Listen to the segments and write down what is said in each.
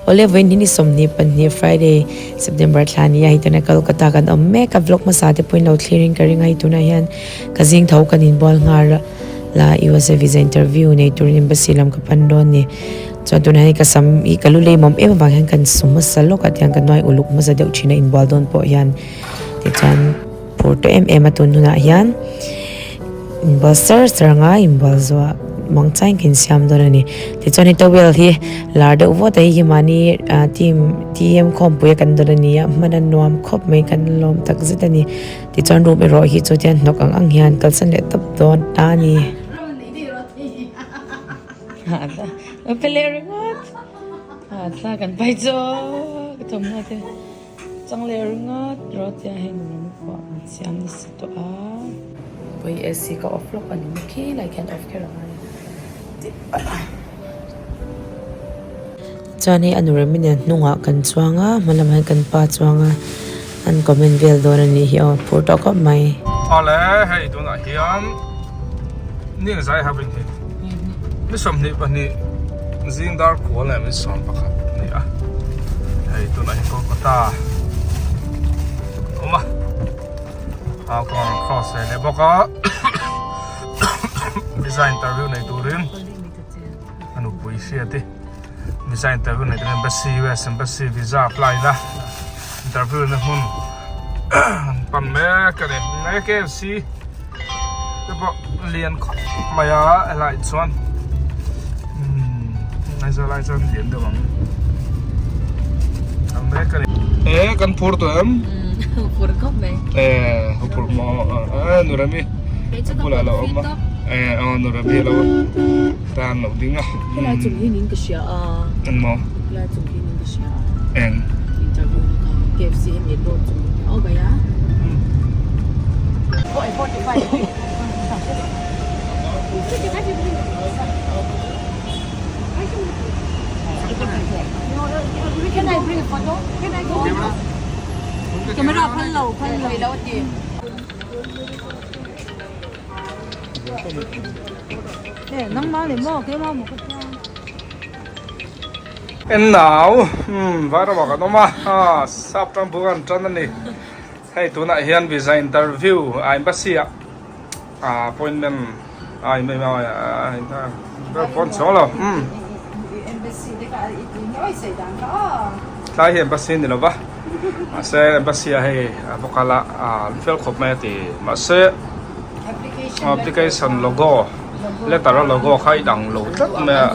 Awle vawiin hi ni 22 Friday September thla a ni a, hei tunah Kolkata kan awm mek a, vlog hmasa te pawhin lo thlir in ka ring a, hei tunah hian ka zing tho kan inbual nghal la USA visa interview nei turin embassy lam ka pan dawn ni. Chuan tunah hian ka sam hi ka lu lei mawm em avang hian kan su hmasa lawk a tiang ka nuai uluk hmasa deuh thin a inbual dawn pawh hian tichuan phur tawh em em a tun hunah hian inbual sar sar anga inbual zuah mang changin ka insiam dawn a ni. Tichuan hei towel hi lar deuh vawt a hei hi mahni ah team TM khawmpui a kan dawn a ni a hman a nuam khawp mai kan lawm tak zet a ni. Tichuan room erawh hi chu tian hnawk ang ang hian kalsan leh tawp dawn ta a ni. Pe leh ringawt a thla kan pai chu ka thawmhnaw te chang leh ringawt rawh tia hei nuam pawh an siam nasa tawh a. Pawih AC ka off lawk a ni maw khi lai khian off kher ang a Chuan hei a nu remi nen hnungah kan chuang a hma lamah hian kan pa chuang a an comment vel dawn a nih hi aw phur tawh khawp mai. Awle hei tunah hian ni zai ha vin hi ni 22 zing dar kual leh min sawm pakhat a ni a hei tunah hian Kolkata awm a a kawng cross ve leh bawk a visa interview nei turin a nupui hriat i visa interview nei turin embassy US embassy visa apply na interview na hmun an pan mek a ni he KFC te pawh lian khawp mai a helaiah chuan umm Aizawl ah chuan lian deuh ang ang mek a ni. E kan phur tawh em? Phur khawp mai. E phur maw e Nurami bulah a lo awm a e aw Nurami a lo tan loh ding a. Helai chung hi nin ka hria a. Eng maw? Helai chung hi nin ka hria a. Eng? Interview na kha KFC hi mit road chung aw bhaiya. Can I bring a photo? Can I go? Camera phal lo phal lo. En nau umm vairama kan awm a aa sap tang buk an tan a ni hei tunah hian visa interview a embassy ah aa appointment a pawn chhuang lo umm tlai hi embassy a ni lova mahse embassy ah hei a va kal a aa an fel khawp mai a ti mahse. Application logo letter a logo kha i dang lo tlat mai a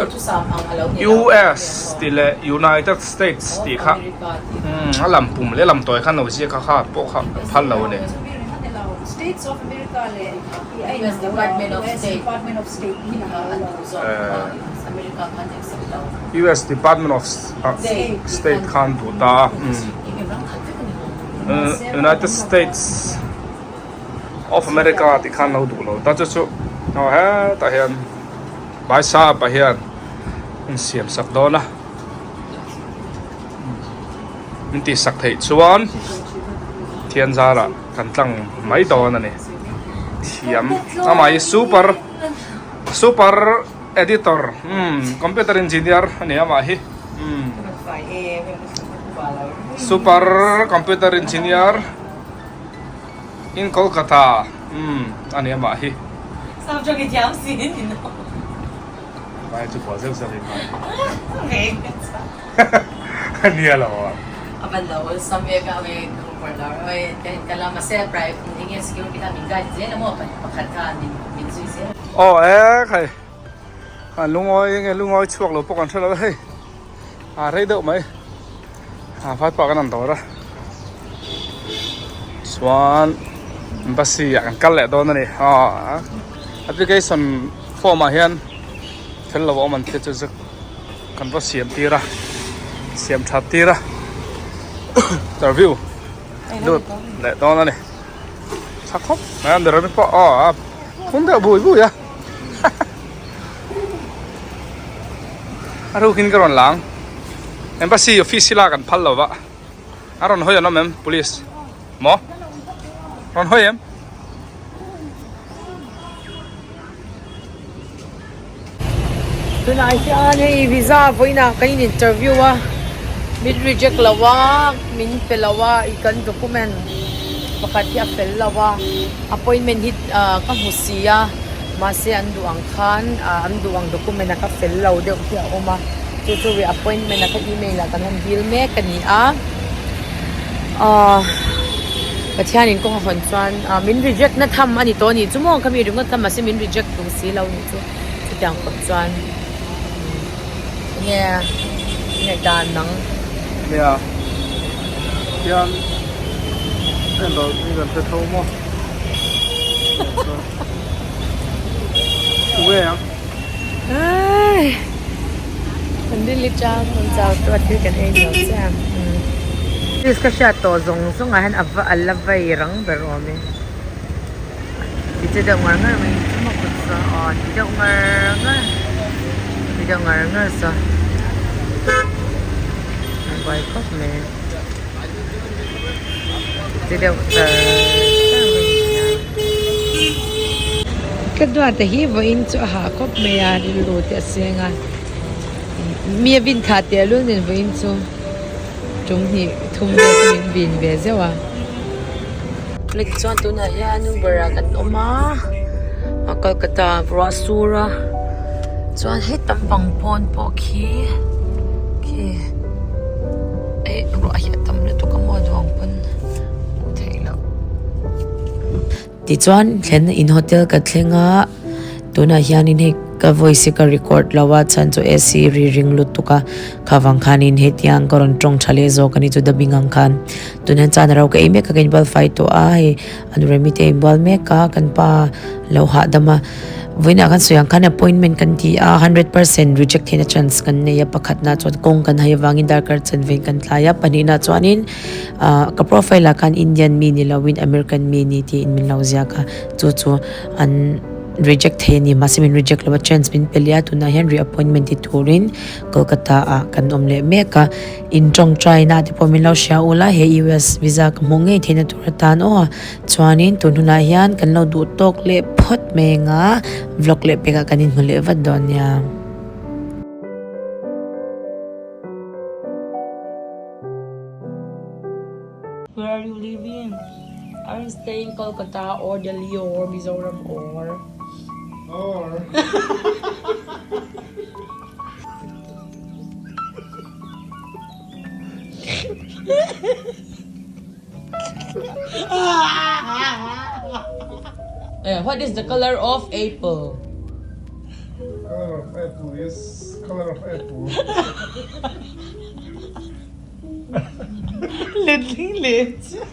US tih leh United States tih kha umm a lam pum leh lam tawi khan lo ziak kha kha pawh kha phal lo a ni. US Department of State khan duh ta a umm United States. Of America tih khan lo duh lo ta chu chu aw hetah hian baisa pa hian in siam sak dawn a min tih sak theih chuan thian zarah kan tlang mai dawn a ni thiam amah hi super super editor umm computer engineer a ni amah hi umm super computer engineer. In Kolkata umm a ni amah hi. Sam chu ki thiam si in in aw. Vai chu bual zeuh zeuh in mai. Ve. Nia lo a. A ban lo sam ve ka ve ka report lo oi ka ka la mahse private enge security kha min guide zel a maw pakhat kha min min zui zel. Aw e khai a lungawi nge lungawi chhuak lo pawh kan hre lo hei a rei deuh mai. A vai pawh kan an dawr a chuan embassy ah kan kal leh dawn a ni aw application form ah hian thil lo awm an tia chu chu kan va siam tir a siam that tir a interview lut leh dawn a ni tha khawp mai a ni pawh aw a phun deuh bui bui a a rukin ka rawn lang. Embassy office hi lak an phal lo va a rawn hawi an awm em police maw rawn hawi em. Tunah hian hei visa vawiinah kan in interview a. Min reject lo a, min pe lo a, i kan document pakhat hi a fel lo a, appointment hi ka hmu si a, mahse an duh ang khan an duh ang document a ka fel lo deuh hi a awm a, chu chu appointment a ka email ah kan han dil mek a ni a, ahh Pathianin kawng a hawn chuan min reject na tham a ni tawh a nih chu maw ka mi ringawt kha mahse min reject duh si lo a nih chu chutiang khawp chuan. Nge ngaihdan nang. Nia hian en lo hi kan hre tho maw tu nge ang. Ai kan rilli chang kan chau chu a thil kan ei zo chiah ang. Please ka hriat tawh zawng zawng ah hian a va a la vei rang ber awm e. Ti che deuh ngar ngar mai chu maw kut saw aw ti deuh ngar ngar ti deuh ngar ngar saw a buai khawp mai ti deuh char char mai a ni a Ka duat a hi vawiin chu a hah khawp mai a rilru te a seng a mi a vin thlah teh lul nen vawiin chu. Tum hnih thum vel chu min vin ve zeuh a. Lek chuan tunah hian Uber ah kan awm a, a Kolkata ruah sur a, chuan hetam pang pawn pawh khi khi eh ruah hi a tam lutuk a maw duang pawn hmuh theih loh. Tichuan thlenna in hotel ka thleng a, tunah hianin hei ka voice hi ka record lo a chhan chu AC ri ring lutuk a, kha vang khanin hetiang ka rawn tawng tha leh zawk a ni chu dubbing ang khan. Tunah chuan a ro ka ei mek a ka inbual fai tawh a, hei an remi te a inbual mek a, kan pa lo hahdam a. Vawiinah khan sawi ang khan appointment kan ti a, 100% reject theihna chance kan nei a, pakhatna chuan kawng kan hai avangin darkar chanve kan tlai a, pahnihna chuanin ah ka profile ah khan Indian mi ni loin American mi ni tiin min lo ziak a, chu chu an reject thei a ni mahse min reject lo a chance min pe leh a tunah hian reappointment ti turin Kolkata ah kan awm leh mek a. In tawngtai na te pawh min lo hria ula he US visa ka hmuh ngei theihna tur atan aw chuanin tun hunah hian kan lo duh tawk leh phawt mai anga vlog leh pekah kan inhmu leh vat dawn nia. Where are you living? Are you staying Kolkata or Delhi or Mizoram or? Or. Eh, what is the color of apple? Color of apple is color of apple. Letling leh chiah.